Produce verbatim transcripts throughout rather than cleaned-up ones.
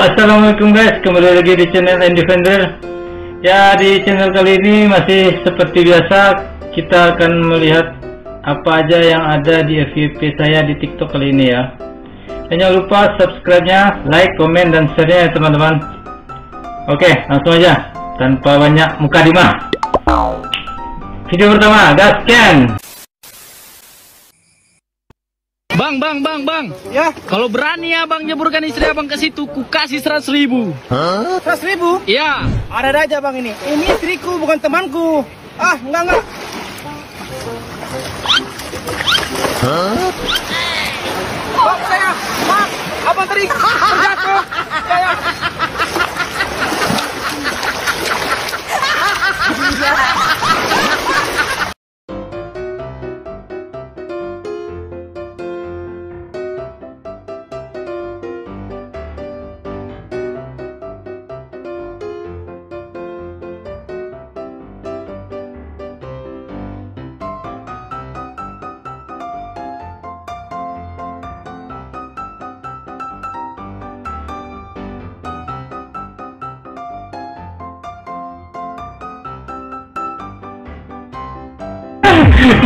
Assalamualaikum guys, kembali lagi di channel Andy Fender. Ya, di channel kali ini masih seperti biasa, kita akan melihat apa aja yang ada di F Y P saya di TikTok kali ini ya. Dan jangan lupa subscribe-nya, like, komen, dan share-nya ya teman-teman. Oke, langsung aja, tanpa banyak mukadimah. Video pertama, gaskan. Bang, bang, bang, bang. Ya. Kalau berani abang nyeburkan istri abang ke situ, ku kasih seratus ribu. Seratus ribu? Iya. Ada-ada aja bang ini. Ini istriku, bukan temanku. Ah, enggak, enggak. Bang, saya, bang, abang tadi terjatuh. Saya.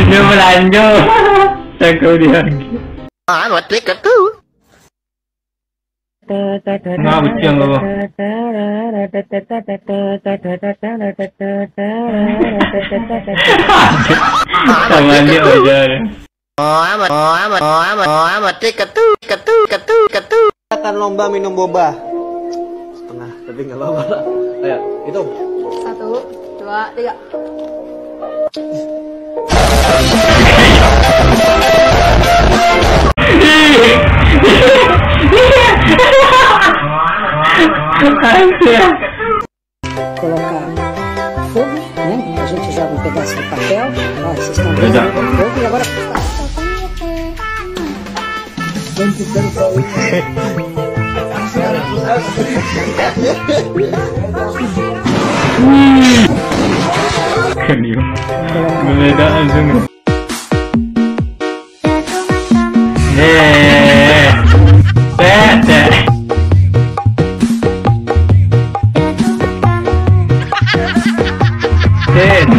Dia belanjo. Sangka dia. Ah, what trick tu? Nah, kuciang kau. Sama dia aja. Oh, amat, oh, amat, oh, amat, oh, amat, tik, ketu, ketu, ketu, ketu. Akan lomba minum boba. Setengah, tapi nggak apa-apa lah. Ayo, hitung. Satu, dua, tiga. Colocar fogo, né? A gente joga um pedaço de papel. Ó, vocês estão vendo? Verdade. Fogo e agora. Kaniu. Meledak langsung. Eh, eh, eh. Eh, eh.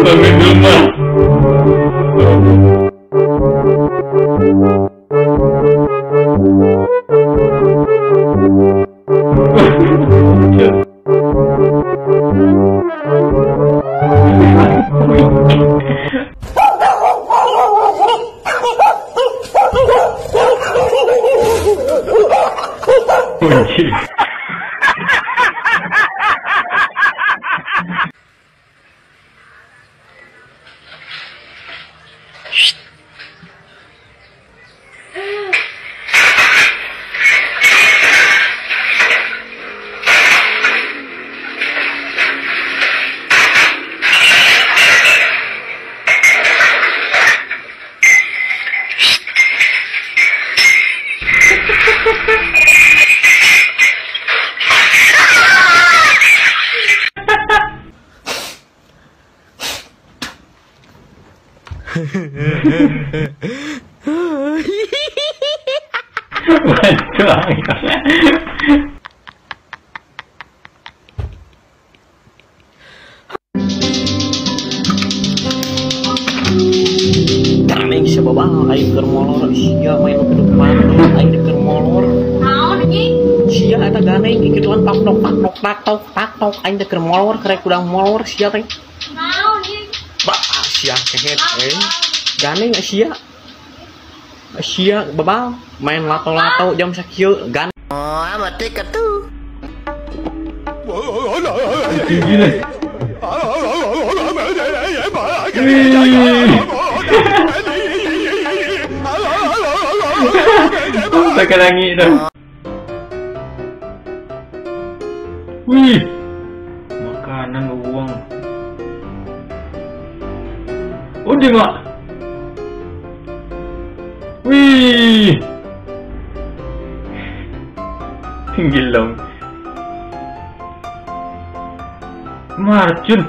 Bangun rumah. Ganeng sia babang, aing keur molor, sia main ke depan, aing keur molor. Naon, anjing? Sia eta ganeng, kikit lan tak tok, tak tok, tak tok, tak tok, aing keur molor, karek kudang molor, sia teh. Naon, anjing? Ba, sia kehet, eh. Ganeng, sia. Sia, babang, main lato-lato jam sakieu, gan- Oh, amat tik tu. Sampai ka langik tu. Wih, makanan babuang. Ode, Mak. Wih. Tenggelam. Maracun.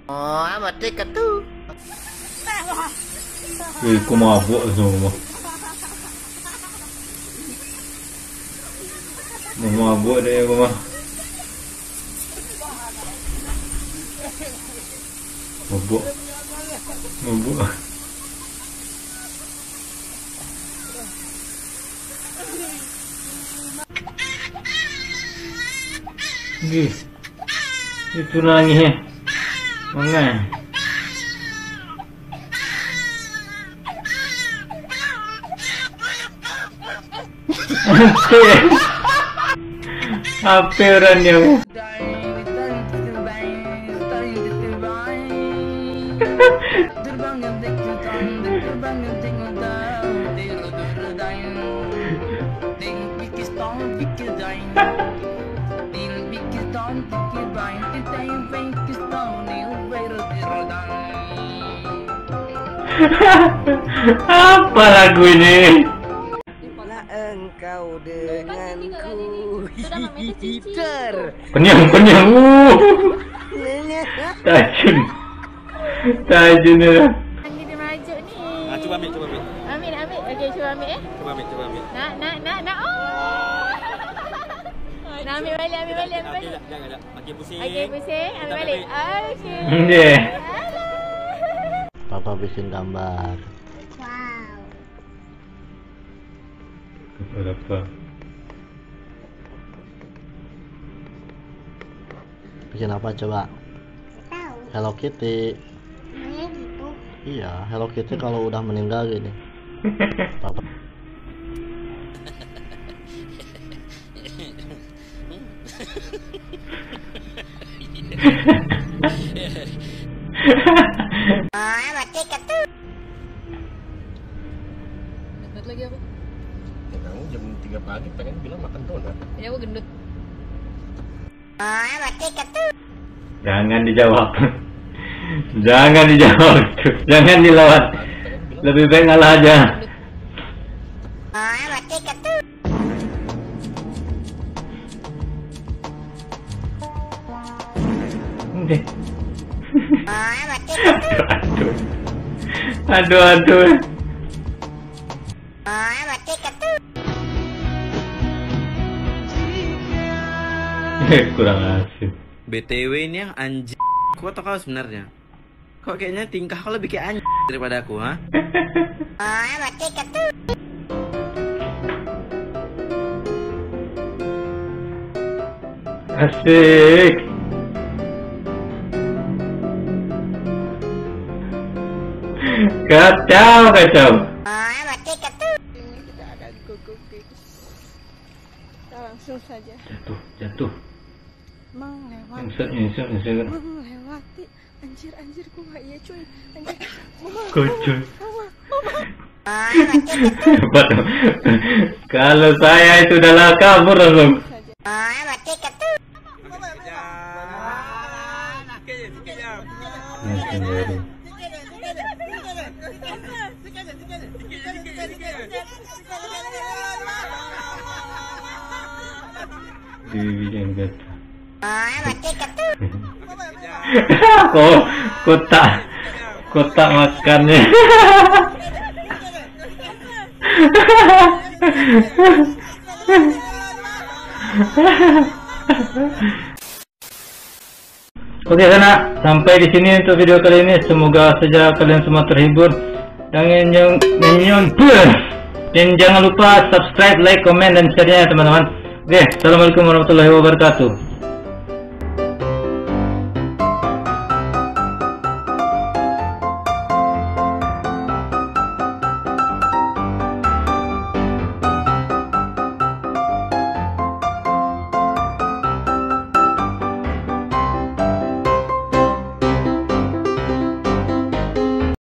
Oh, mati ka tu. Eh, ko mabuak tu mah. Mabuak dek ko mah. Mabuak. Mabuak. Gih. Itu nangih, eh. Mangai. Apo urang nyo? Apa lagu ini? Lah engkau denganku. Ter. Peniang, peniang. Uh. Tajun. Tajun ya. Lagi dia merajuk ni. Ah, cuba ambil, cuba ambil. Ambil, ambil. Okey, cuba ambil, eh. Cuba ambil, cuba ambil. Nak, nak, nak, nak. Oh. Nak ambil balik, ambil balik, ambil balik. Okey, jangan, jangan. Okey, pusing. Okey, pusing. Ambil balik. Okey. Okey. Alah. Papa bikin gambar. Wow. Gambar apa? Bikin apa coba? Tahu. Hello Kitty. Namanya gitu. Iya, Hello Kitty kalau udah meninggal gini. Papa. Ah, mati ka tu. Gendut lagi apa? Ya, kamu jam tiga pagi pengen bilang makan donat. Ya, aku gendut. Ah, mati ka tu. Jangan dijawab. Jangan dijawab itu. Jangan dilawan. Lebih baik ngalah aja. Ah, mati ka tu. Deh. Aduh, aduh. Aduh, aduh. Kurang asik. B T W ini yang anjing. Kau tau kau sebenarnya? Kok kayaknya tingkah kau lebih kayak anjing daripada aku, ha? Asik. Kacau, kacau. Kita akan kukuki. Kita langsung saja. Jatuh, jatuh. Melewati. Insert, insert, insert. Melewati. Anjir, anjir, gua nggak iya, cuy. Anjir. Mama, kocok. Mama, mama. Cepat. Kalau saya itu udah lah kabur langsung. Langsung baru. Bibi yang gata. Ko-, kotak, kotak makannya. Oke, sanak, sampai di sini untuk video kali ini. Semoga saja kalian semua terhibur. Dan yang, yang, yang, dan jangan lupa subscribe, like, komen, dan share-nya ya, teman-teman. Oke, assalamualaikum warahmatullahi wabarakatuh.